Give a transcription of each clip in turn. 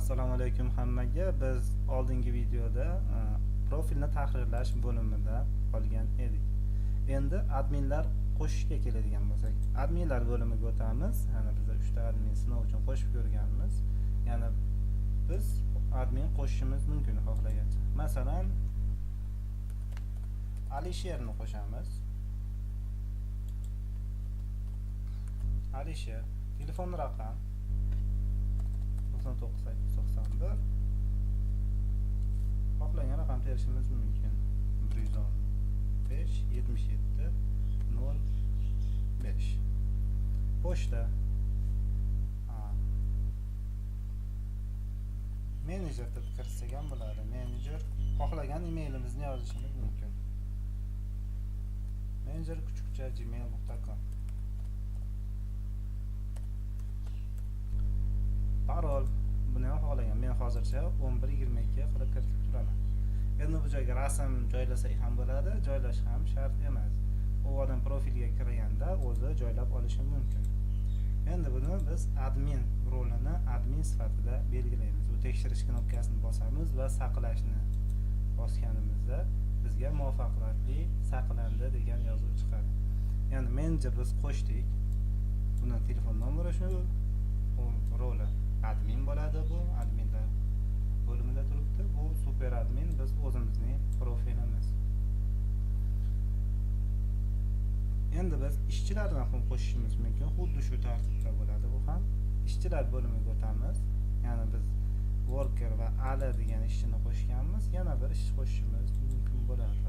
Assalomu alaykum hammaga. Biz oldingi videoda profilni tahrirlash bo'limida qolgan edik. Endi adminlar qo'shishga keladigan bo'lsak, adminlar bo'limiga o'tamiz. Ya'ni biz 3 ta admin sinov uchun qo'shib ko'rganmiz. Ya'ni biz admin qo'shishimiz mumkin xohlagancha. Masalan, Alisherni qo'shamiz. Alisher, telefon raqam 99 891, xohlagan raqam terishimiz mumkin. 115 77 05. Pochta. Menejer deb kiritsak ham bo'ladi. Menejer, xohlagan emailimizni yozishimiz mumkin. menejer@gmail.com. Parol, buni ham xohlagan. Men hozircha 11 22 qilib kiritib turaman. Endi bu joyga rasm joylasak ham bo'ladi, joylash ham shart emas. U odam profilga kirganda o'zi joylab olishi mumkin. Endi buni biz admin rolini admin sifatida belgilaymiz. Bu tekshirish knopkasini bosamiz va saqlashni bosganimizda bizga muvaffaqiyatli saqlandi degan yozuv chiqadi. Ya'ni menejer biz qo'shdik. Buni telefon nomeri shu, u roli admin bo'ladi, bu adminlar bo'limida turibdi. Bu super admin biz o'zimizning profilimiz. Endi biz ishchilarni ham qo'shishimiz mumkin. Xuddi shu tartibda bo'ladi bu ham. Ishchilar bo'limiga o'tamiz. Ya'ni biz worker va Ali degan ishchini qo'shganmiz. Yana bir ishchi qo'shishimiz mumkin bo'ladi.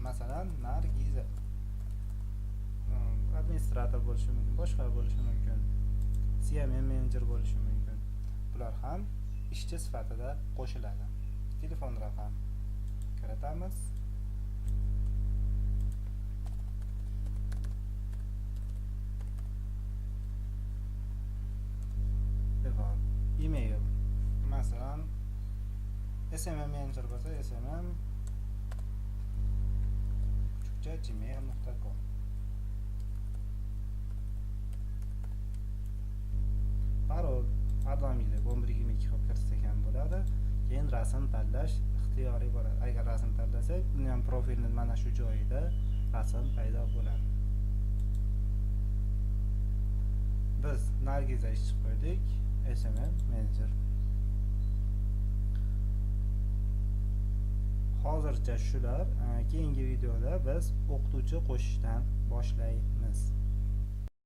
Masalan, Nargiza. Administrator bo'lishi mumkin, boshqa bo'lishi mumkin. CMM menejer bo'lishi mumkin. Bular ham ishchi sifatida qo'shiladi. Telefon raqam kiritamiz. Telefon, email. Masalan, SMM menejer bo'lsa smm@gmail.com. Parol har doimgidek 11 22 qilib kiritsak ham bo'ladi. Keyin rasm tanlash ixtiyoriy bo'ladi. Agar rasm tanlasak, uni ham profilni mana shu joyida rasm paydo bo'ladi. Biz Nargiza ishchi qo'ydik, SMM menejer. Hozircha shular. Keyingi videoda biz o'qituvchi qo'shishdan boshlaymiz.